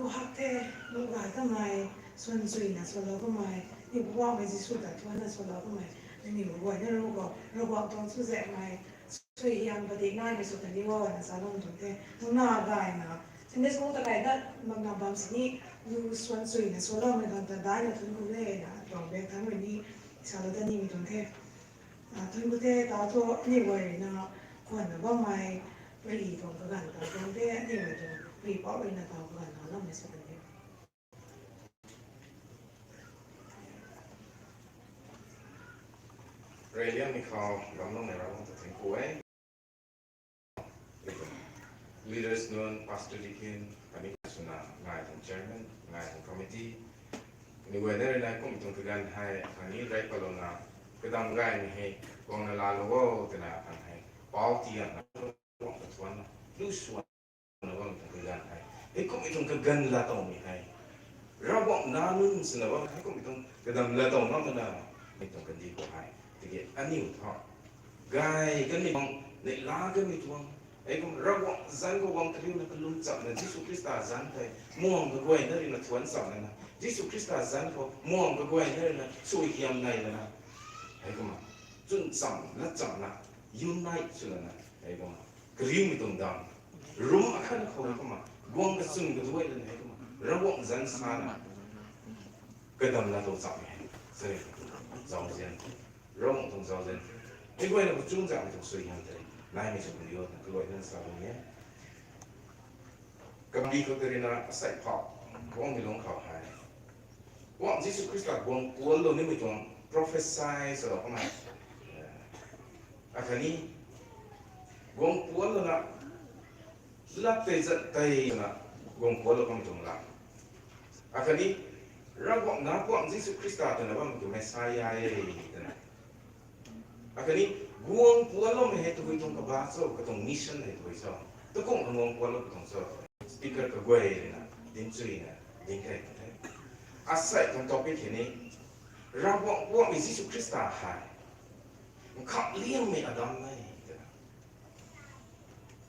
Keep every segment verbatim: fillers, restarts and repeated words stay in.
hak the, lu gay tamei, suan chuina sualou kamei, ni Poubauhmei Jisu ta thuanna sualou kamei, nangniw guayna Ravguangc, Ravguangc tuang chuzaenghmei, suaihiam padik naimei sw ta ni o na salou tuang the. Nang na gayna, Sunday school ta kai dat makna bam sini, lu suan chuina sualoumei ganv ta daina thun ku le na, tuang bek than rui ni, salou dat nimei tuang the. Ah, thun ku the, tau thu aniw guay rui na, khwanna bammei, pari tuang kaganv ta tuang the, aniw guay tuang pari pou rui na tau kaganv na loumei sw ta ni. Reyliangmei khou gamloumei Ravguangc ta thank you e. Leaders nunc, pastor, deacon, khatni swna ngai tuang chairman, ngai tuang committee, ni guayna rui na kum tuang kaganv hei khatni rey palouna, kadam gaymei hei guangna laalou o twna kan hei, pou tiangna, Ravguangc ta thuanna, lu suan na bam tuang kaganv hei, hei kummei tuang kaganv laatowmei hei, Ravguangc nac nunc swna bam hei kummei tuang kadam laatow ngam mana, mei tuang kandih khou hei, tiki aniw thu gay kanmei tuang, neihla kanmei tuang, hei kum Ravguangc zanc khou guang kariuna kalum chamna Jisu Khrista zanc tei muang kaguayna rui na thuanc chamna, Jisu Khrista zanc khou muang kaguayna rui na suaihiam nai lana, hei kumna chwn cham lat chamna, unite sw lana, hei kumna kariumei tuang dam, rum akhat khou hei kumna guang kachwn kaduai lana hei kumna Ravguangc zanc sana kadam laatow chammei hei, sa, zauzian, Ravguangc tuang zauzian, hei guayna khou chunzaenghmei tuang suaihiam tei naimei sw puni o twna kaluaina sa bam e. Kambi khou tei rui na asei phou, guangmei lungc khou hei, Poubauhmei Jisu Khrista guang puanlou nimei tuang prophecy swlou kamei, akhatni guang puanlouna, lat tei zat tei na guang puanlou kamei tuang la, akhatni Ravguangc nac Poubauhmei Jisu Khrista twna bammei tuang Messiah e twna, akhatni guang puanloumei hei tabui tuang kaba cho, katuang mission hei tabui cho, takumh guang puanlou katuang cho, speaker kaguay rui na dinc chuina dinc key kan the. Asei tuang topic hei ni, Ravguangc Poubauhmei Jisu Khrista hei nkhamhliangmei Adam e twna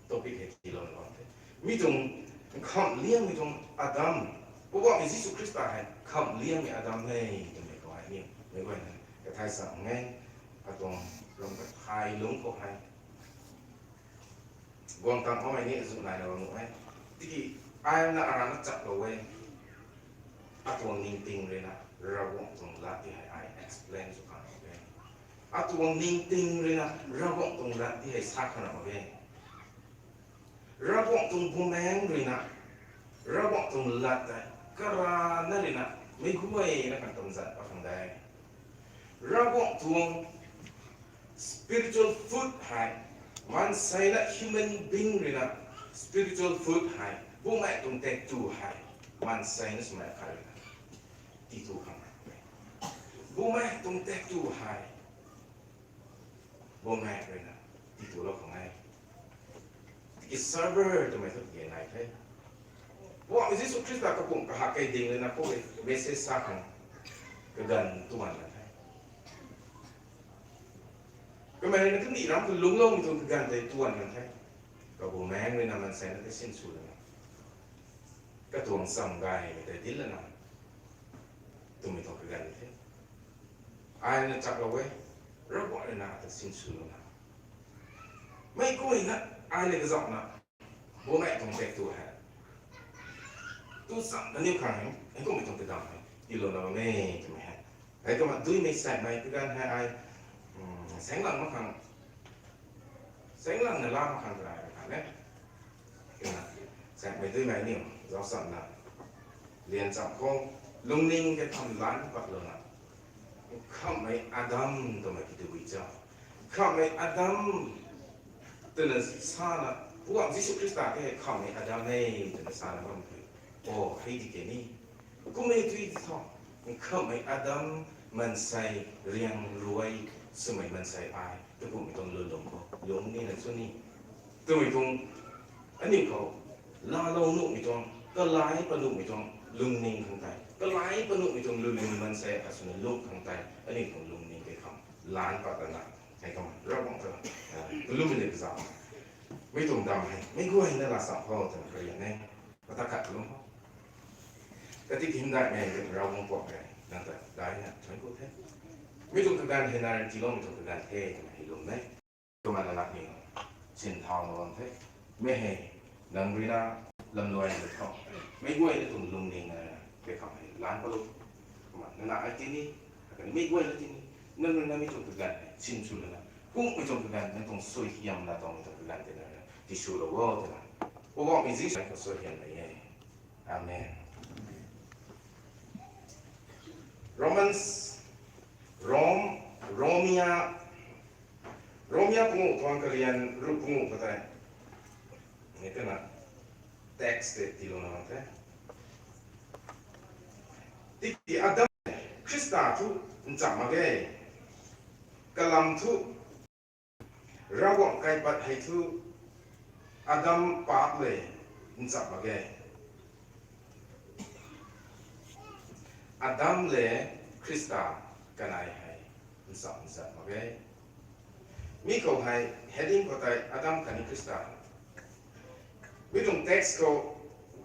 topic hei tiilouna bam the. Mi tuang nkhamhliangmei tuang Adam, Poubauhmei Jisu Khrista hei nkhamhliangmei Adam e twmei khou hei ni, meic guayna kathay sa e, atuang ram kathay lungc khou hei guang tang makmei ni azuh naina bam nuh e. Tiki ai na arana chaklou e, atuang ningting rui na Ravguangc tuang lat ti hei ai explain sw khang mak e. Atuang ningting rui na Ravguangc tuang lat ti hei sa khang mak e. Ravguangc tuang bumaengc rui na, Ravguangc tuang lat tei karana rui na, meic guayna kan tuang zat pat khang de. Ravguangc tuang spiritual food hei, maansei na human being rui na spiritual food hei, bumaengc tuang taektw hei, maansei na swmei khat rui na titu khang e. Bumaengc tuang taektw hei, bumaengc rui na titulou khang e. Tiki server twmei thu tiki nai the. Poubauhmei Jisu Khrista kapumc kahak key ding rui na khou e message sa khang kaganv tuan kan the. Kamei rui na kandih ram khou lungcloumei tuang kaganv tei tuan kan the. Kabumaengc rui na maansei na tei sinsw lana, katuang cham gaymei tei dinclana, twmei tuang kaganv the. Ai na chaklou e, Ravguangc rui na ata sinsw lana, meic guayna ai le kazauhna, bumaengc tuang taektw hei, tu cham kaniw khang hei, hei kummei tuang kadam hei tiilouna bam e twmei hei, hei kumna duimei saekmei kaganv hei ai saenglang mak khang, saenglang na la mak khang twna ai khang e. Kumna saekmei duimei niw zauchamna, lian cham khou lungning kei kham lan patlouna, nkhamhmei Adam twmei ki tabui cho? Nkhamhmei Adam twna sana, Poubauhmei Jisu Khrista tei hei nkhamhmei Adam e twna sana bam the. O, hei di ke ni, kummei tui di tho, nkhamhmei Adam, maansei riang ruai swmei maansei ai takumhmei tuang lwnlung khou lungc nina chu ni, twmei tuang aniu khou laalou nuhmei tuang, kalai panuhmei tuang lungning khang tei, kalai panuhmei tuang lwnlung maansei aswna lungc khang tei aniu tuang lungning tei kham lan pat lana, hei kumna Ravguangc ta kalummei le kazauh, mei tuang dam hei meic guayna laa cham khou twna karian e. Mata khat kalum khou Kati hymdaihmei Ravguangc Poubauhmei, nang ta daina thuanc ku the. Mi tuang kaganv hei nang rui tiiloumei tuang kaganv the twna hei lwm e. Kumna nang ni sin thau na bam the. Mi hei nang rui na lamluai na tho. Meic guayna tuang lungning na kei khang hei lan palu. Kumna nang na ai tini, khatni meic guayna tini, nang rui na mi tuang kaganv hei sin sw lana, kummei tuang kaganv, nang tuang suaihiam na tuang mi tuang kaganv tei nang rui na tiswlou o twna Poubauhmei Jisu khou suaihiam mei e. Amen. Romans, Rom, Romia, Romia panguh tuang karian ruh panguh khou tei, ni twna text tei tiilouna bam the. Tiki Adam Khrista thu ncham mak ge, kalam thu Ravguangc kaipat hei thu Adam paap le ncham mak ge. Adam le Khrista kanei hei ncham ncham mak ge. Mi khou hei heading khou tei Adam khatni Khrista. Mi tuang text khou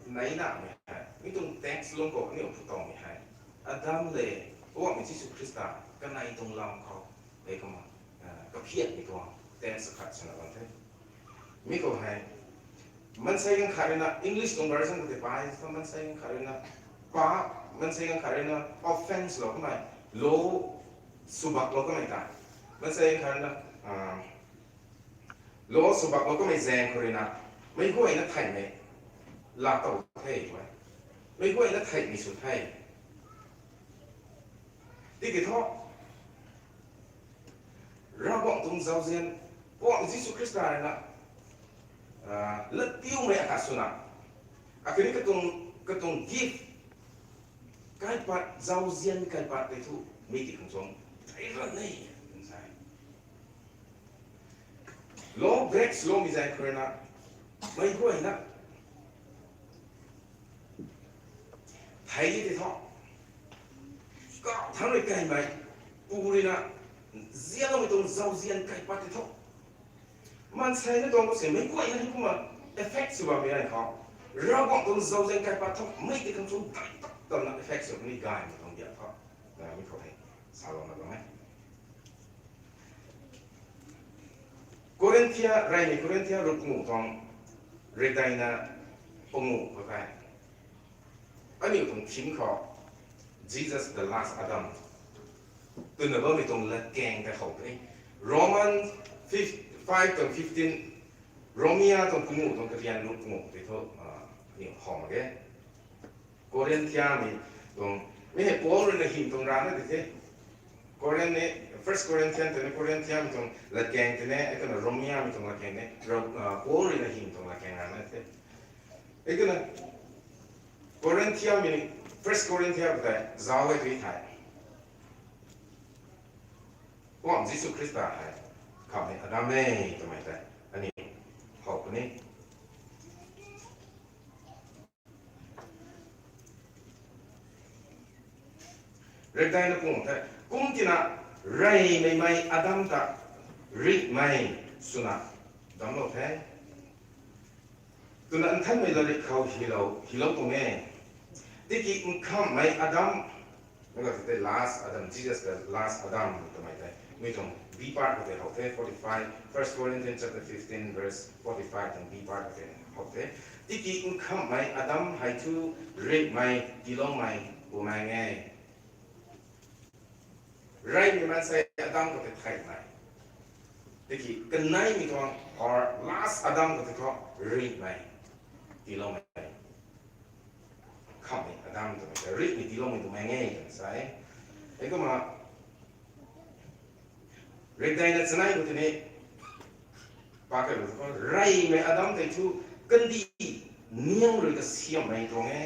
nai namei hei, mi tuang text lung khou aniu phu towmei hei, Adam le Poubauhmei Jisu Khrista kanei tuang lam khou, hei kumna, kaphianmei tuang text khat swna bam the. Mi khou hei, maansei ganv khat rui na English tuang version khou tei pai, maansei ganv khat rui na pa, maansei ganv khat rui na offense lou kamei, law swbaklou kamei ta, maansei ganv khat rui na law swbaklou kamei zaeng khou rui na, meic guayna theihmei laa tow the, meic guayna theihmei sw the. Tiki thu Ravguangc tuang zauzian, Poubauhmei Jisu Khrista rui na latpiumei akhat swna, akhatni katuang, katuang gift, kaipat, zauzian kaipat tei thu mi ti khang chuang thei ran e, sa e. Law break swloumei zaeng khou rui na, meic guayna thei tei thu, kau thangc rui kaimei, pu rui na zianloumei tuang zauzian kaipat tei thu, maansei na tuang khou si meic guayna hei kumna effect sw bammei ganv khou, Ravguangc tuang zauzian kaipat thu mi ti khang chuang thei tak tamna effect sw puni gaymei tuang biak thu, mi khou hei salouna bam e. Korinthia, reymei Korinthia ruh panguh tuang, rikdeina panguh khou tei, aniu tuang theme khou, Jesus the last Adam twna bammei tuang latkaeng tei how puni. Roman five tuang fifteen, Romia tuang panguh tuang karian ruh panguh tei thu, aniu how mak ge. Korinthia mei tuang, mi hei Paul rui na hym tuang rana di the. Korin ni, First Corinthian tei ni Korinthia mei tuang latkaeng tei ni, kumna Romia mei tuang latkaeng ni, Paul rui na hym tuang latkaeng rana the. Kumna Korinthia mei, First Korinthia khou tei zauc e tui thei, Poubauhmei Jisu Khrista hei khamhmei Adam e twmei tei aniu how puni. Rikdeina panguh tei, kum tina reymei mei Adam ta rihmei swna damclou the twna nthanmei latrik khou hylou, hylou tuang e. Tiki nkhamhmei Adam, last Adam, Jesus the last Adam twmei tei, mi tuang B part khou tei how the, forty-five, First Corinthians chapter fifteen verse forty-five tuang B part khou tei how the. Tiki nkhamhmei Adam hei thu rihmei tiiloumei bumaeng e. Reymei maansei Adam khou tei theihmei. Tiki kaneimei tuang, or last Adam khou tei thu rihmei tiiloumei. Nkhamhmei Adam twmei tei rihmei tiiloumei bumaeng e twna sa e. Heikumna rikdeina chanei khou tei ni, pa kailu thu, reymei Adam tei thu kandih niang rui kasiamhmei tuang e.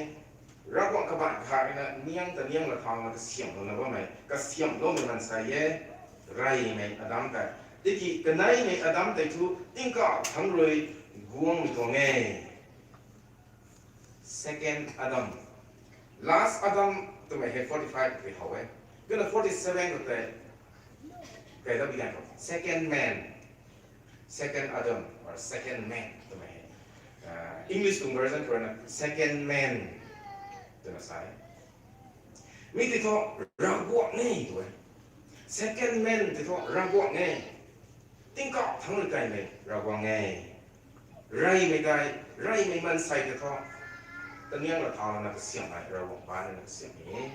Ravguangc kabaanc khat rui na niang ta niang la thau na kasiamhlouna bammei, kasiamhloumei maansei e, reymei Adam tei. Tiki kaneimei Adam tei thu tingkauh thangc rui guangmei tuang e. Second Adam. Last Adam twmei hei forty-five khou tei how e. Kumna forty-seven khou tei kai da bigan khou second man, second Adam or second man twmei hei, English tuang version khou rui na second man twna sa e. Mi tei thu Ravguangc e tu e. Second man tei thu Ravguangc e. Tingkauh thangc rui kaimei Ravguangc e. Reymei tei, reymei maansei tei thu, kaniang la thau lana kasiamhmei Ravguangc bai lana kasiamhmei e.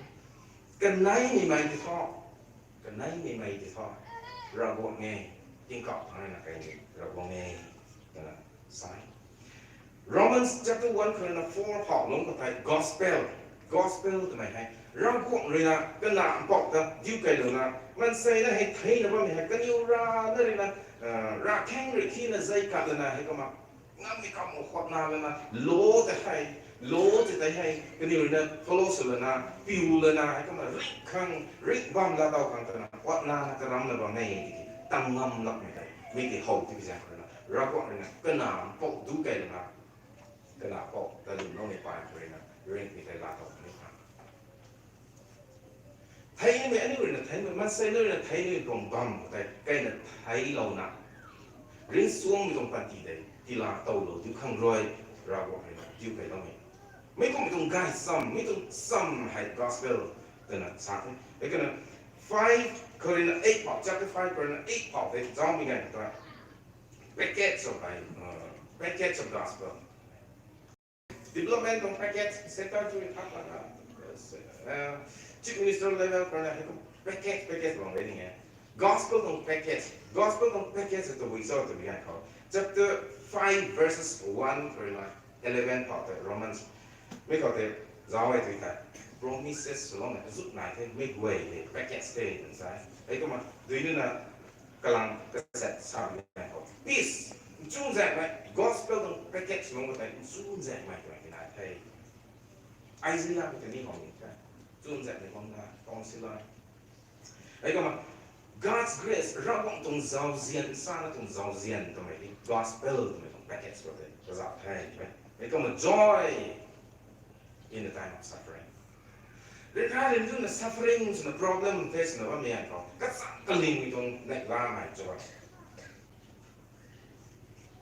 Kaneimei mei tei thu, kaneimei mei tei thu, Ravguangc e. Tingkauh thangc rui na kaimei Ravguangc e, twna sa e. Romans chapter one khou rui na four phou lungc khou tei gospel, gospel twmei hei Ravguangc rui na kanac mpouh ta diu keylouna, maansei na hei theina bammei hei kaniw rana rui na, ravkheng rui thina zei kat lana hei kumna ngammei kam khwatna lana, law tei hei, law tei tei hei kaniw rui na follow sw lana, piu lana hei kumna ringh khang, ringh bam laa tow khang twna khwatna na karamna bam e tiki, tang ngam lakmei tei mi tei how tiki zaeng khou rui na Ravguangc rui na kanac mpouh diu keylouna, kanac mpouh ta lwmloumei paan khou rui na ringhmei tei laa tow ni khang. Thei nimei aniu rui na thei nimei, maansei na rui na thei nimei tuang bam khou tei kaina theilouna, ringcsuangmei tuang panty tei tiilat towlou diu khang rui, Ravguangc rui na diu keyloumei. Mi kumhmei tuang gaychamv, mi tuang chamv hei gospel twna sa the. Hei kumna five khou rui na eight phou, chapter five khou rui na eight phou tei zaumei ganv khou ta, package of, uh, package of gospel. Development tuang package, sector tu thak lana, uh, Chief Minister level khou rui na hei kum package, package bam e ni e. Gospel tuang package, gospel tuang package tabui cho twmei ganv khou, chapter five verses one khou rui na eleven phou tei Romans, mi khou tei zauc e tui thei, promises swloumei zut nai the, mi guay the, package the twna sa e. Hei kumna dui nina kalang kaset sa ganv khou, peace, nchunzaenghmei, gospel tuang package lungc khou tei nchunzaenghmei twmei ti nai the. Isaiah khou tei ni how ni the, nchunzaenghmei kumna, counselor. Hei kumna, God's grace, Ravguangc tuang zauzian, sana tuang zauzian twmei hei gospel twmei tuang package khou tei kazauh the. Hei kumna, joy in the time of suffering. Ryanra ryanruna suffering swna problem face swna bammei ganv khou kachang kalingmei tuang neihlamei joy.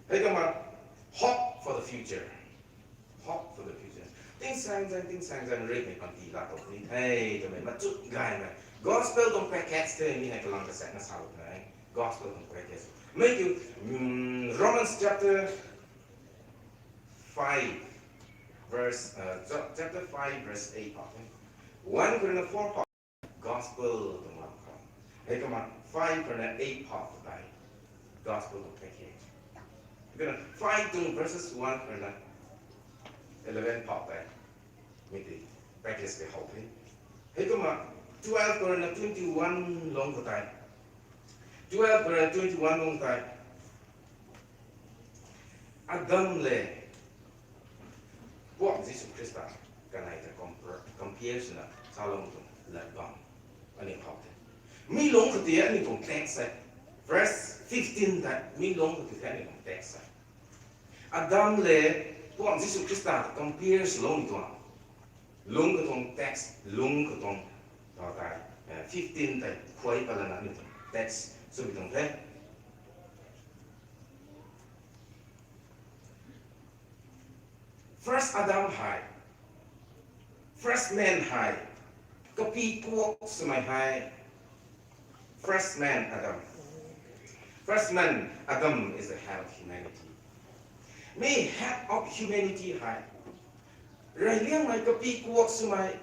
Hei kumna, hope for the future. Hope for the future. Tingsaengzaeng, tingsaengzaeng ringhmei panty laa tow ni the twmei machut gaymei gospel tuang package the, mi hei kalang kasaekna salou the. Gospel tuang package. Mi kiu, mm, Romans chapter five, verse, uh, cha-, chapter five, verse eight phou the. One khou rui na four phou gospel tuang lam khou. Hei kumna five khou rui na eight phou khou tei gospel tuang package. Hei kumna five tuang verses one khou rui na eleven phou tei mi tei package tei how the. Hei kumna twelve khou rui na twenty-one lungc khou tei, twelve khou rui na twenty-one lungc tei, Adam le Mpouh Jisu Khrista kanei ta compare, compare swna saloumei tuang lat bam aniu how the. Mi lungc khou tei aniu tuang text e. Verse fifteen tei mi lungc khou tei aniu tuang text e. Adam le Mpouh Jisu Khrista compare swloumei tuang lungc katuang text, lungc katuang, tau tei, eh, fifteen tei khuay pat lana aniu tuang text swmei tuang the. First Adam hei, first man hei, kapy kuak swmei hei, first man Adam. First man Adam is the head of humanity. Mi head of humanity hei, reyliangmei kapy kuak swmei,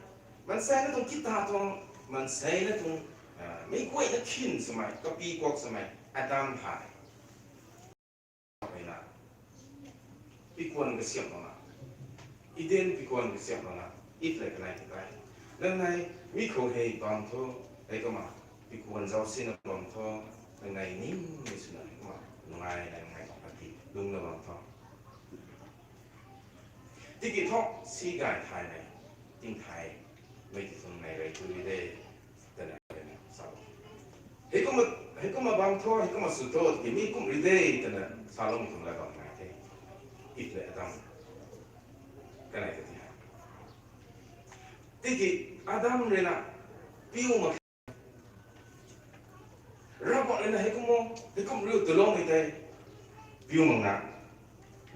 maansei na tuang kita tuang, maansei na tuang, ah, meic guayna khin swmei, kapy kuak swmei Adam hei. Hei na, pikuan kasiamhlouna, Eden pikuan kasiamhlouna, Eve le kanei ta tei, nang nei mi khou hei bam tho, hei kumna, pikuan zauc sina bam tho, nang nei ning ni swna hei kumna, nungai nai nungai tuang kati lungna bam tho. Tiki thu si gay thaymei, ting thay, mei ti tuang nei rey tu ri de, twna sa. Hei kumna, hei kumna bam tho, hei kumna sw tho, tiki mi kum ri de, twna saloumei tuang lat bam nai the. Eve le Adam kanei ta ti hei. Tiki Adam rui na piu mak Ravguangc rui na hei kum o, hei kum riu twloumei tei piu makna,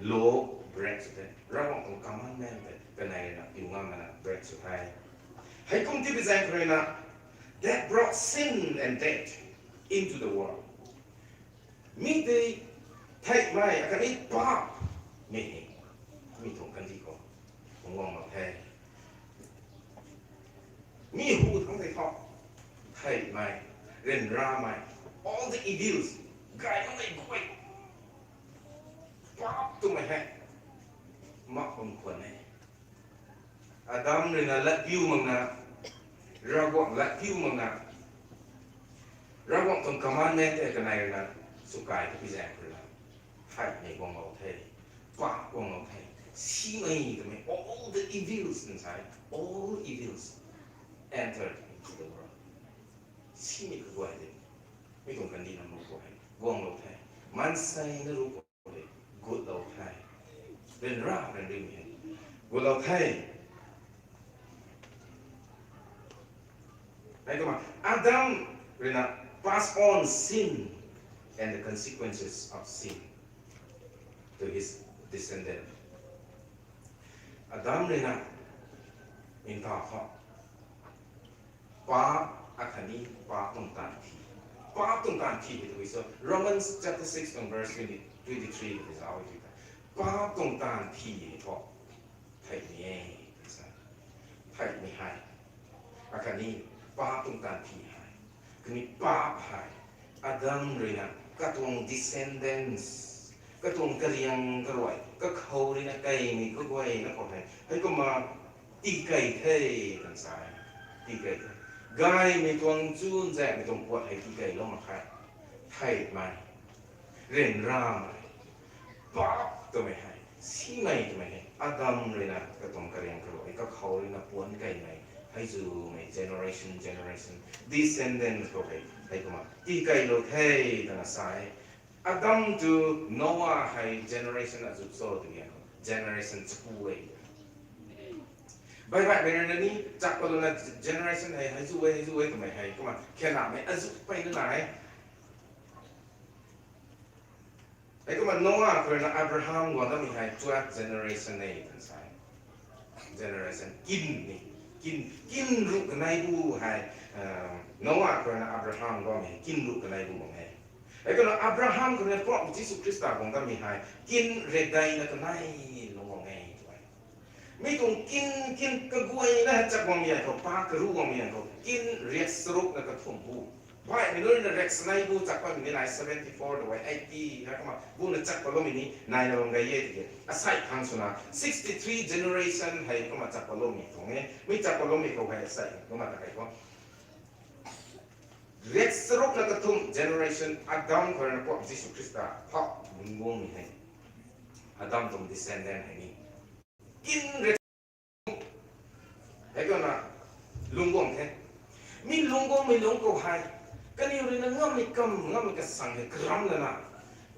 law break sw the. Ravguangc tuang commandment tei kanei rui na piu ngam makna break sw the. Heikum tibi zaeng khou ruina, that brought sin and death into the world. Mi tei theihmei akhatni paap mei hei mi tuang kandih khou guang lou the. Mi hu thangc tei thu theihmei, ryanramei, all the evils, gay makmei guay, paap twmei hei mak bam khwan e. Adam ruina latpiu makna, Ravguangc latpiu makna, Ravguangc tuang commandment tei kanei ruina swkai ta pi zaeng khou ruina, theihmei guang lou the, paap guang lou the, simei twmei, all the evils inside, all evils entered into the world. Simei kaguay de, mi tuang kandih nam ru khou hei guang lou the, maansei na ru khou hei gutlou the, ryanra ryanrimei hei gutlou the. Heikumna Adam ruina pass on sin and the consequences of sin to his descendant. Adam ruina ntaw khou paap akhatni paap tuang taanv phi, paap tuang taanv phi hei tw so Romans chapter six and verse twenty, twenty-three khou zauc e tw ta, paap tuang taanv phi hei thu theihmei e, sa, theihmei hei, akhatni paap tuang taanv phi hei, khatni paap hei Adam ruina katuang descendants, katuang kariang karuai kakhou ruina kaimei kaguayna khou hei heikumna tikei the, kan sa e. Tikei the. Gaymei tuang chunzaekmei tuang puat hei tikeilou mak khe. Theihmei, ryanramei, paap twmei hei, simei twmei hei Adam ruina katuang kariang karuai kakhou ruina puan kaimei hei zumei generation, generation, descendants khou hei heikumna tikeilou the, twna sa e. Adam tu Noah hei generation azuh cho tw e, generation chaku e. Baih baihmei ruina ni chak palouna generation hei hei zu e, hei zu e twmei hei kumna khanamei azuh peyna nai. Heikumna Noah khou ruina Abraham guang damei hei twelve generation e, kan sa e. Generation kin ni, kin, kin ruh kanei bu hei, Noah khou ruina Abraham guangmei kin ruh kanei bu bam e. Heikumna Abraham khou ruina Poubauhmei Jisu Khrista guang damei hei kin riakdeina kanei lung guang e tw e. Mi tuang kin, kin kaguayna hei chak guangmei ganv khou, pa karu guangmei ganv khou, kin riak charukna kathumh bu, baihmei nunc ruina riak chanei bu chak patmei ni nai, seventy-four the way, eighty heikumna buna chak patloumei ni naina bam gay e tiki, asei khang swna sixty-three generation hei kumna chak patloumei tuang e. Mi chak patloumei khou hei asei kumna ta kei khou riak charukna kathumh generation Adam khou ruina Poubauhmei Jisu Khrista phau lungc guangmei hei, Adam tuang descendant hei ni kin riak heikumna lungc guang the. Mi lungc guangmei lungc khou hei kaniw ruina ngammei kam, ngammei kasang hei karam lana,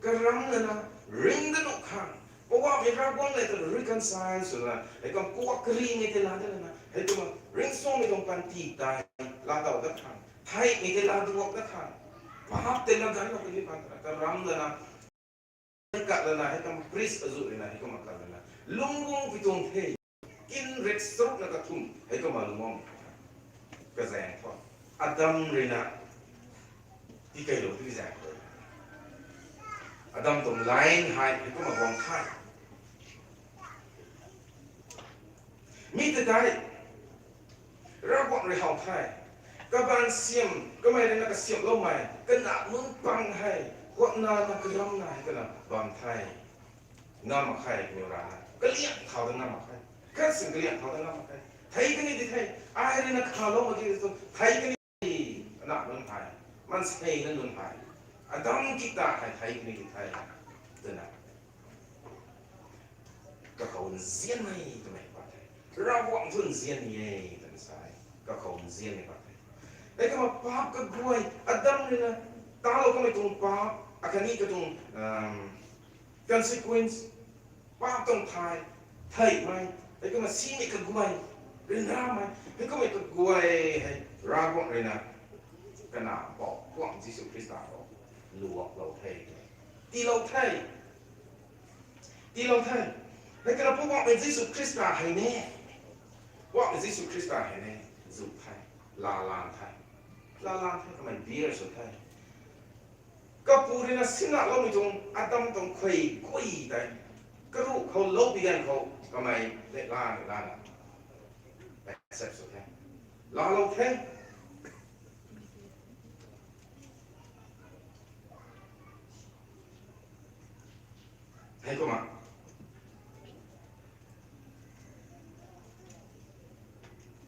karam lana, ring da nuh khang, Poubauhmei Ravguangc le twna reconcile swna heikumna kuak karimei tei laa da lana, heikumna ringcsuangmei tuang panty tei laatow dat khang, theihmei tei laa duak dat khang, paap tei laa ganclou kani pan twna karam lana, kat lana heikumna priest azuh ruina heikumna kat lana lungc guang pi tuang the. Kin riak charukna kathumh heikumna lungc guang kazaeng thu, Adam ruina tikeilou tiki zaeng thu, Adam tuang line hei heikumna guang the. Mi ta tei Ravguangc rui how the. Kabaanc siam, kamei ruina kasiamhloumei kana nunc pang hei huatna na karamna hei kana bam the. Ngam mak khe kaniw rana kaliang thau da ngam mak khe. Khat sin kaliang thau da ngam mak khe. Thei kani di the. Ai ruina khalou mak ge tu thei kani, ana nunc hei, maansei na nunc hei, Adam kikta hei thei kani di the, twna kakhou nzianmei twmei pat the. Ravguangc thu nzian ni e twna sa e. Kakhou nzianmei pat the. Heikumna paap kaguay, Adam ruina talou kamei tuang paap akhatni katuang consequence, paap tuang thay, theihmei, heikumna simei kaguay, ryanramei, heikummei kaguay hei Ravguangc ruina kana Poubauhmei Jisu Khrista khou luaklou the, tiilou the. Tiilou the. Hei kana Poubauhmei Jisu Khrista hei ne, Poubauhmei Jisu Khrista hei ne zu the, laalan the, laalan the kamei bear sw the. Kapu rui na sinna loumei tuang Adam tuang khuay guay tei, karuh khou lou pi ganv khou kamei neihla neihla na accept sw the, laalou the. Heikumna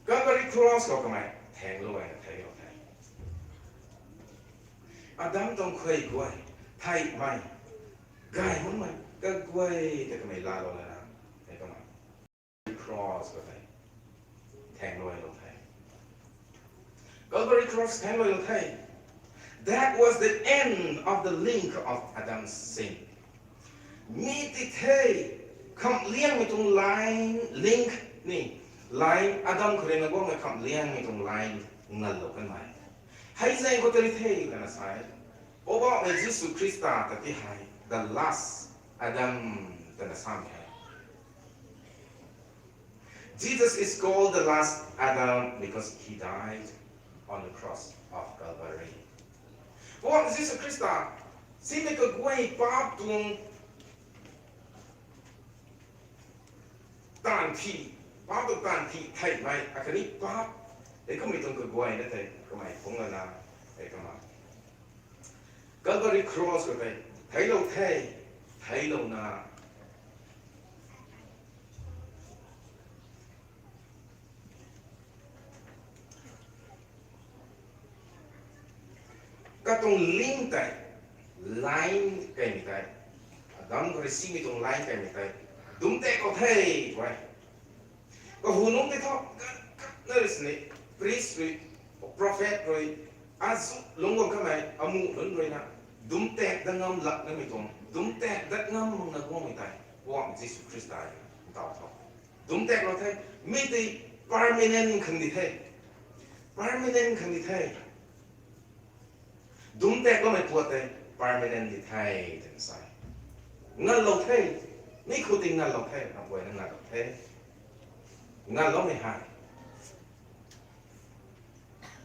Calvary Cross khou kamei thaenglou e, theilou the. Adam tuang khuay guay, theihmei, gay makmei kaguay ta kamei laalou lana, heikumna Calvary Cross khou tei thaengluailou the. Calvary Cross thaengluailou the. That was the end of the link of Adam's sin. Mi ti the, khamhliangmei tuang line, link ni, line Adam khou rui na guangmei khamhliangmei tuang line nganlou kanmei. Hei zaeng khou tari the twna sa e. Poubauhmei Jisu Khrista ta ti hei the last Adam twna samei hei. Jesus is called the last Adam because he died on the cross of Calvary. Poubauhmei Jisu Khrista, simei kaguay paap tuang taanv thi, paap tuang taanv thi theihmei akhatni paap, hei kummei tuang kaguayna tei kamei phungc lana, hei kumna Calvary Cross khou tei theilou the, theilou na katuang link tei, line kaimei tei, Adam khou rui simei tuang line kaimei tei dumh tak khou the twe. Kahu nunc tei thu, ganv khat na rui sini, priest rui, prophet rui, azu lungc guang kamei amuh nunc rui na, dumh tak dat ngam lak namei tuang, dumh tak dat ngam makna guangmei tei Poubauhmei Jisu Khrista e, ntaw tho. Dumh taklou the, mi tei permanent khang di the, permanent khang di the. Dumh takloumei puat tei permanent di the twna sa e. Nganlou the, mi khou tei nganlou the, apuina nganlou the. Nganloumei hei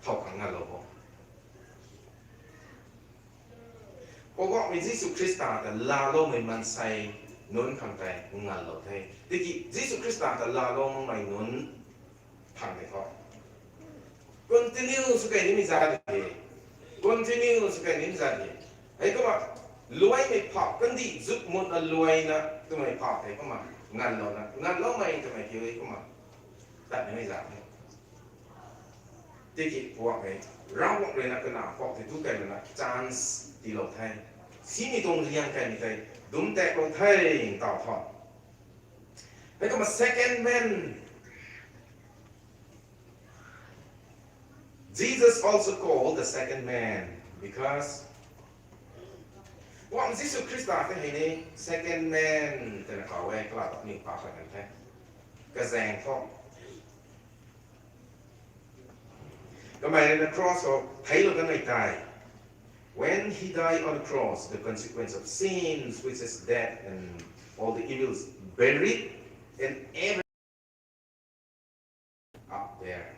thow khang nganlou bo. Poubauhmei Jisu Khrista ta laaloumei maansei nunc khang tei nganlou the. Tiki Jisu Khrista ta laalou makmei nunc khang tei thu continue sw kei nimei zat de. Continue sw kei nimei zat de. Hei kumna luaimei phau kandih zuk mutna luaina twmei phau hei kumna nganlouna, nganloumei twmei kiu hei kumna tat nimei zat the. Tiki puak hei, Ravguangc rui na kanac puak tei tu kaimei na chance tiilou the. Simei tuang riang kaimei tei dumh taklou the, ntaw tho. Hei kumna second man. Jesus also called the second man because Poubauhmei Jisu Khrista tei hei ni second man twna kaw e, kalam ta niw pa khat kan the. Kazaeng thu kamei rui na cross khou theilou kanmei tei, when he died on the cross, the consequence of sins, which is death and all the evils, buried, and every up there.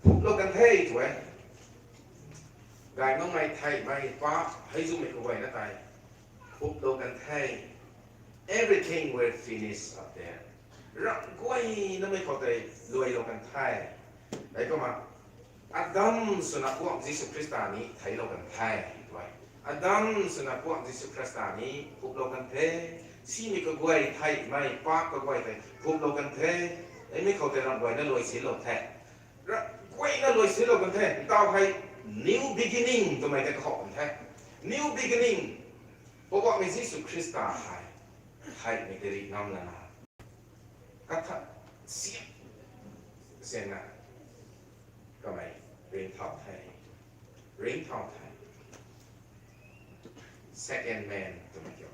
Phuplou kan the twe. Gay makmei theihmei paap hei zumei kaguayna tei phuplou kan the. Everything were finished up there. Ramh guay namei khou tei luailou kan the. Hei kumna Adam swna Poubauhmei Jisu Khrista ni theilou kan the twe. Adam swna Poubauhmei Jisu Khrista ni phuplou kan the. Simei kaguay theihmei paap kaguay tei phuplou kan the. Hei mi khou tei ramh guayna luaisinlou the. Ramh guayna luaisinlou kan the. Ntaw hei new beginning twmei tei kahow kan the. New beginning. Poubauhmei Jisu Khrista hei theihmei tei rih ngam lana, katha siam siamna kamei ringcthau the, ringcthau the. Second man twmei kiu.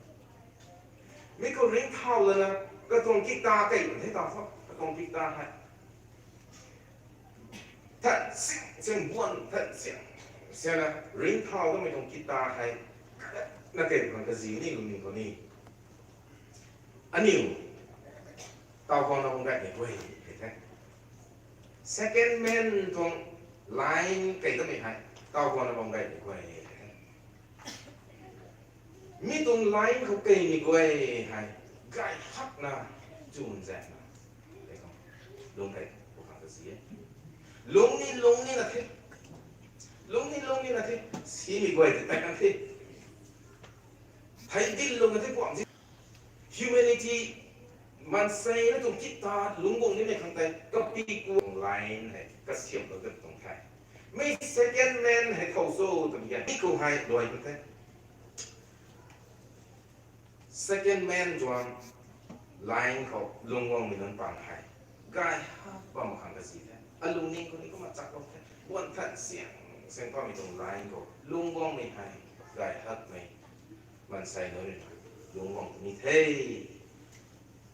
Mi khou ringcthau lana katuang kikta kei the, taw thu katuang kikta hei than sing sing buan than sing siamna ringcthau kamei tuang kikta hei na kei khang kazi ni lungning khou ni aniw taw khou na bung gay ni guay hei the. Second man tuang line kei tamei hei, taw guangna bam gaymei guay. Mi tuang line khou keimei guay hei, gay hakna, chun zaekna, lung kei, bu khang ta si e. Lung ni lung ni na the. Lung ni lung ni na the. Simei guay tei tei kan the. Hei din lung na the puam si. Humanity, maansei na tuang kit ta lungc guang nimei khang tei, kapi kuang line hei kasiamhlou dat tuang the. Mi second man hei thow cho twmei gan, mi khou hei luai kan the. Second man tuang line khou lungc guangmei nunc pang hei, gay hak bam khang ta si the. Alungning khou ni kumna chak bam the. Guan than siang, siang bammei tuang line khou lungc guangmei hei, gay hakmei maansei nunc rui na lungc guang ni the.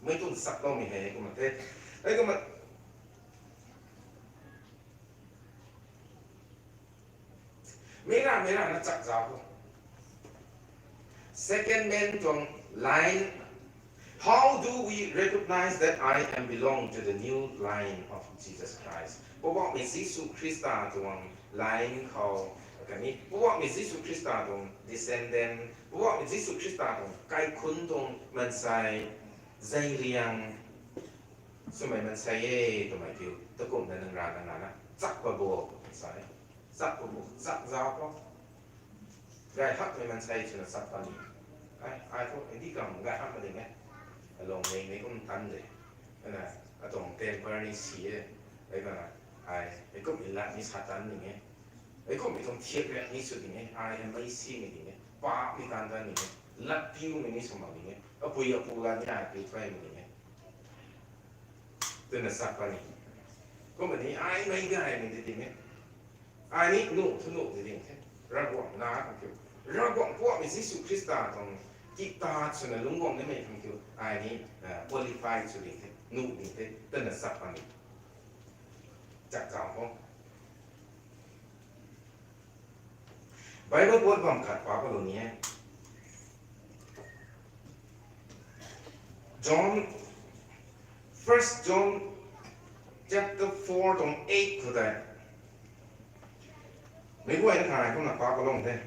Mei tuang chak bammei hei kumna the. Hei kumna Mei ra, mei ra na chak zauc khou. Second man tuang line. How do we recognize that I am belong to the new line of Jesus Christ? Poubauhmei Jisu Khrista tuang line khou, khatni Poubauhmei Jisu Khrista tuang descendant, Poubauhmei Jisu Khrista tuang kaikhunc tuang maansei, zeiliang swmei maansei e twmei kiu takumna nang ra nang ra na chak pa bo, sa e. Chak pa bo, chak zauc khou. Gay hakmei maansei swna chak pa ni. Ai, ai thu, ai di kam gay hak ma ding e. Alung mei mei kum tan de. Ana, atuang temper ni si e. Ai kana, ai, ai kum mi lat ni sa tan ding e. Ai kum mi tuang thiak riak ni sw ding e. Ai, ai mei simei ding e. Paap ni tan tan ding e. Lat piumei ni sw mak ding e. Apui apu lat ni ai pi thuaimei ding e. Twna chak pa ni. Kumna ni ai mei gaymei di ding e. Ai ni nuh thu nuh di ding the. Ravguangc na khang kiu. Ravguangc Poubauhmei Jisu Khrista tuang kit ta swna lungc guang nimei khang kiu. Ai ni, ah, qualify sw ding the. Nuh ding the. Twna chak pa ni. Chak zauc khou. Bible quote bam khat pa kalou ni e. John, First John chapter four tuang eight khou tei. Meic guayna thay kumna pa kalou the.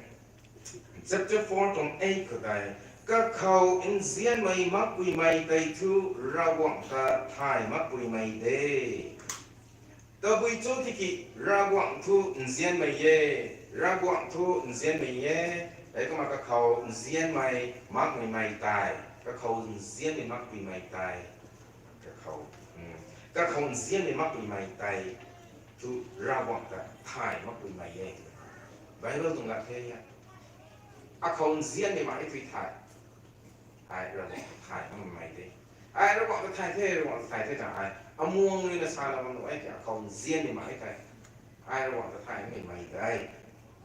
Chapter four tuang eight khou tei. Kakhou nzianmei makpuimei tei thu Ravguangc ta thay makpuimei de. Tabui cho tiki Ravguangc thu nzianmei e, Ravguangc thu nzianmei e, hei kumna kakhou nzianmei makmei mei tei, kakhou nzianmei makpuimei tei, kakhou, hmm, kakhou nzianmei makpuimei tei thu Ravguangc ta thay makpuimei e. Bible tuang lat the a. Akhou nzianmei mak e tui thay. Ai Ravguangc ta thay makmei mei de. Ai Ravguangc ta thay the, Ravguangc ta thay the ta ai amuang rui na sana bam nuh e ki akhou nzianmei mak e thei. Ai Ravguangc ta thay makmei mei de.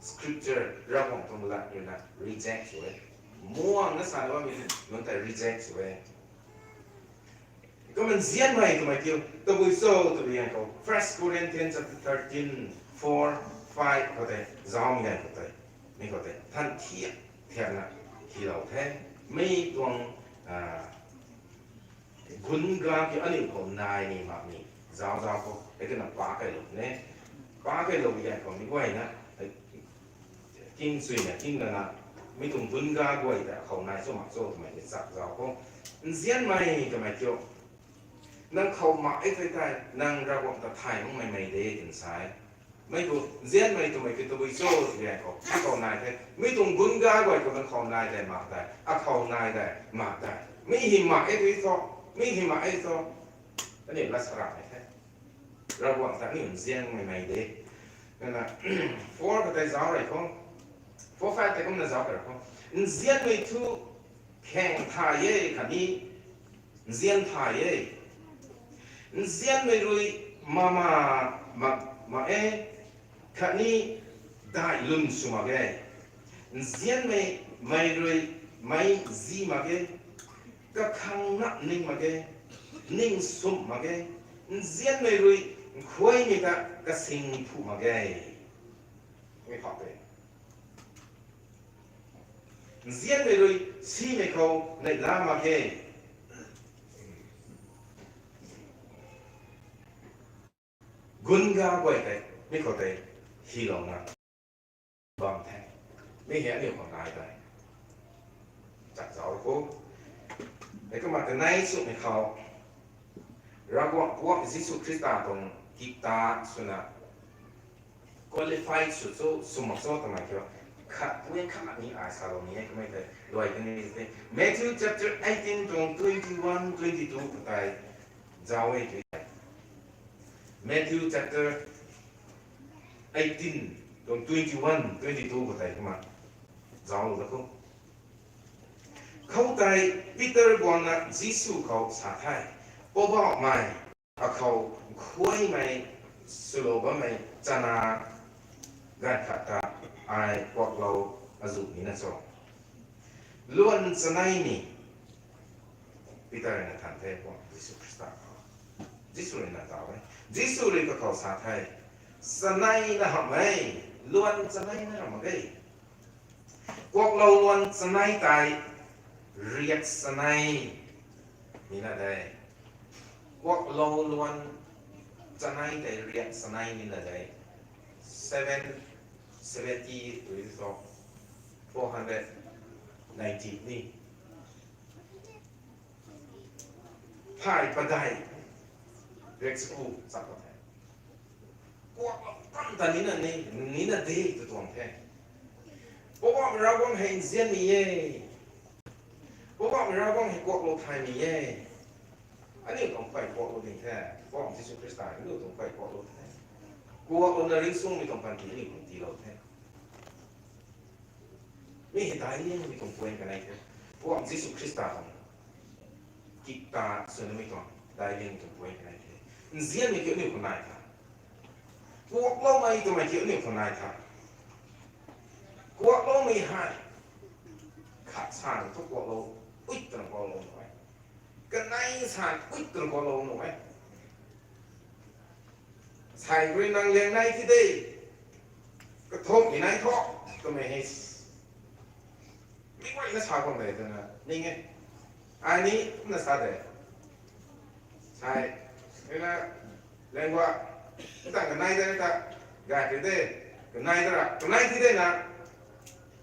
Scripture Ravguangc tuang lat rui na reject sw e. Muang na sana bammei nunc tei reject sw e. Kumna nzianmei twmei kiu tabui cho twmei ganv khou First Corinthians chapter thirteen, four, five khou tei zaumei ganv khou tei, mi khou tei than thiak thiakna hylou the. Mi tuang, ah, gun ga ki aniu khou nai ni mak ni zau zau khou hei twna pa kailou ne. Pa kailou ganv khou mi guayna, king chuina king lana, mi tuang gun ga guay ta khou nai cho mak cho twmei ni chak zau khou. Nzianmei twmei kiu nang khou mak e thei tei, nang Ravguangc ta thay makmei mei de twna sa e. Mei tu nzianmei twmei kiu tabui cho twmei khou, akhou nai the. Mi tuang gun ga guay khou nang khou nai tei mak tei, akhou nai tei mak tei. Mi hei mak e tui tho, mi hei mak e tho. Aniu lat sa ramei the. Ravguangc ta aniu nzianmei mei de. Nana, four khou tei zauc rei khou. Four five tei kumna zauc rei khou. Nzianmei thu khaeng thay e khatni nzian thay e. Nzianmei rui mama mak, mak e khatni daih lwn sw mak e. Nzianmei, mei rui meic zi mak e. Kakhang nap ning mak e. Ning sumh mak e. Nzianmei rui nkhuaimei ta kasing phu mak e. Mi khou tei. Nzianmei rui simei khou neihla mak e. Gunga guay tei, mi khou tei, hylouna bam the. Mi hei aniu khou nai tei. Chak zauc khou. Hei kumna kanei swmei khou. Ravguangc puak Jisu Khrista tuang kikta swna qualified sw cho, sw mak cho twmei kiu. Khat puan khat ni ai salou ni e kamei tei. Luai kani tei. Matthew chapter eighteen tuang twenty-one, twenty-two khou tei. Zauc e tei. Matthew chapter eighteen tuang twenty-one, twenty-two khou tei kumna. Zauc lou da khou. Khoutei Peter guangna Jisu khou sa the, Poubauhmei, akhou khuaymei swlou bammei chana ganv khat ta ai kuaklou azuh nina cho? Luan chanei ni. Peter rui na than the, Jisu Khrista khou. Jisu rui na taw e. Jisu rui kakhou sa the, Chanei na hamh e, luan chanei na ram mak ge. Kuaklou luan chanei tei riak chanei nina de. Kuaklou luan chanei tei riak chanei nina de. Seven, seventy, four hundred ninety ni. Thay padeih riak chaku chak pat the. Kuaklou tan ta nina ni, nina de tw tuang the. Poubauhmei Ravguangc hei nzianmei e. Poubauhmei Ravguangc hei kuaklou thaymei e. Aniu tuang phay kuaklou ding the. Poubauhmei Jisu Khrista aniu tuang phay kuaklou the. Kuaklouna ringcsuangmei tuang panty aniu tuang tiilou the. Mi hei daic liangmei tuang point kanei the. Poubauhmei Jisu Khrista tuang kikta swna mi tuang daic liangmei tuang point kanei the. Nzianmei kiu aniu khou nai tha. Kuakloumei twmei kiu aniu khou nai tha. Kuakloumei hei khat san thu kuaklou, uit twna kuaklou nuh e. Kanei san uit twna kuaklou nuh e. Sai rui nang liang nai thi de, kathumhmei nai thu, twmei hei. Mi guayna sa khang de twna ning e. Ai ni kumna sa de. Sai, rui na, lengua, ntang kanei de ta, gay ti de, kanei de ra, kanei thi de na,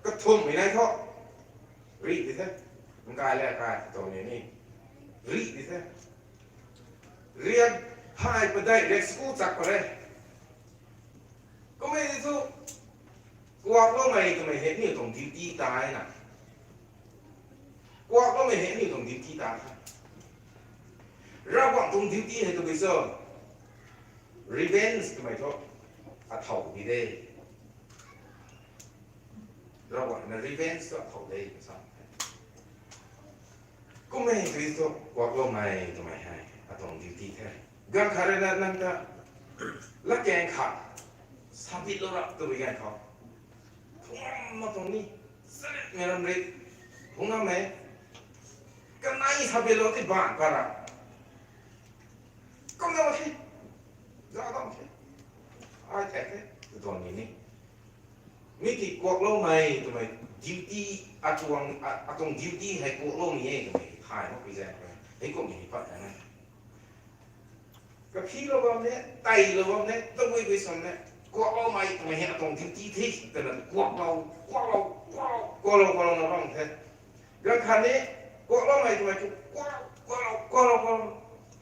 kathumhmei nai thu, rih di the, nkai le kai tuang ni ni, rih di the. Riak thay padeih riak chaku chak pat re. Kummei ti thu, kuakloumei twmei hei aniu tuang duty ta na. Kuakloumei hei aniu tuang duty ta the. Ravguangc tuang duty hei tabui cho? Revenge twmei thu athow di de. Ravguangc na revenge thu athow de sa. Kummei tei thu kuakloumei twmei hei atuang duty the. Ganv khat rui na nang ta latkaeng khat sabitlou rap twmei ganv khou, phungc ngam mak tuang ni, saritmei ram ri, phungc ngammei, kanei sabitlou ti baan pat ra, kum na mak khe, zauc dam khe, ai thak the tw tuang ni ni. Mi ti kuakloumei twmei duty, atuang, a, atuang duty hei kuakloumei e twmei thay makpui zaeng khou hei kumhmei pat na. Kaphihlou bam ne, teilou bam ne, tabui bui sam ne, kuakloumei twmei hei atuang duty the twna kuaklou, kuaklou, kuaklou, kuaklou, kuaklou na bam the. Ganv khat ni, kuakloumei twmei thu kuaklou, kuaklou, kuaklou, kuaklou.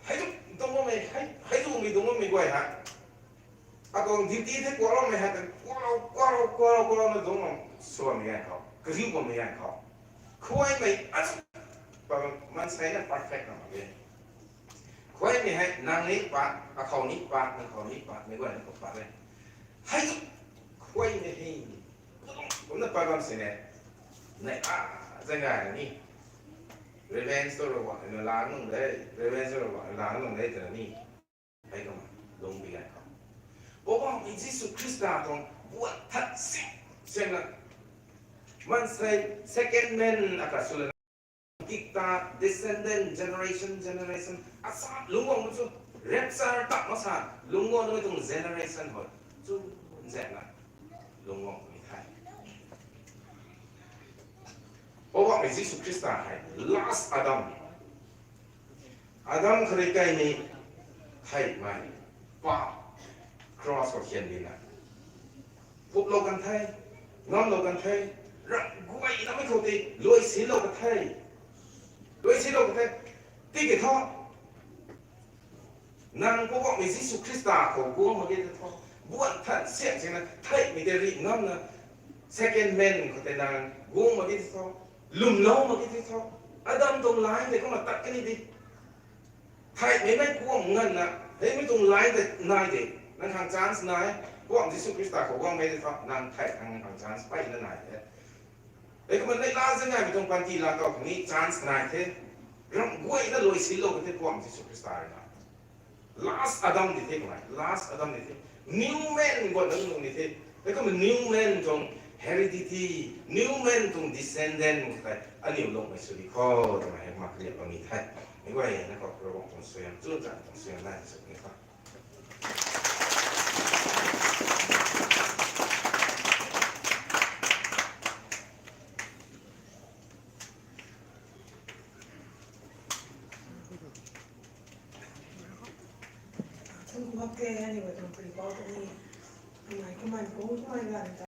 Hei tu dungc bammei, hei, hei zumei dungc bammei guay hei, atuang duty the kuakloumei hei ta kuaklou, kuaklou, kuaklou, kuaklou na dungc bam suanmei ganv khou, kariu bammei ganv khou, khuaymei azu, pa, maansei na perfect na mak e. Khuaymei hei nang ni pat, akhou ni pat, nang khou ni pat, meic guayna khou pat e. Hei tu khuaymei hei, kumna pat bam sini, nei a, zang gay na ni, revenge tu Ravguangc na lang nung de, revenge tu Ravguangc na lang nung de twna ni. Hei kumna lungbi ganv khou, Poubauhmei Jisu Khrista tuang buan that si, sina, maansei second man akhat sw lana, kikta, descendant, generation, generation, asa lungc guang chu, rapture tak masa lungc guang namei tuang generation hoi chu, nzaekna lungc guang puni the. Poubauhmei Jisu Khrista hei last Adam. Adam khatni Kaini theihmei pa, cross khou khan dina, phuplou kan the, ngamlou kan the, ramh guay namei khou tei luai silou kan the, luai silou kan the, tiki thu nang Poubauhmei Jisu Khrista khou guang mak ge tei thu, buan than sian sina theihmei tei rih ngamna, second man khou tei nang guang mak ge tei thu, lwmlou mak ge tei thu, Adam tuang line tei kumna tat kani di. Theihmei mei kuam nganvna, hei mi tuang line tei nai de, nang khang chance nai, Poubauhmei Jisu Khrista khou guang mak ge tei thu, nang theih khang nang khang chance peyna nai de. Hei kumna neihla zangaymei tuang panty laa kau khang ni chance nai the. Ramh guayna luai silou kan the Poubauhmei Jisu Khrista rui na. Last Adam di the kumna, last Adam di the. New man guan nang nung di the. Hei kumna new man tuang heredity, new man tuang descendant tei aniu lungmei sw di kho, twmei hei mak kaliat bam ni the. Meic guayna khou Ravguangc tuang suaihiam, chunzan tuang suaihiam nai sw ni kho. Thun kuak the, aniu tuang pui pou tei ni. Kamei, kamei, kung kamei ganv ta.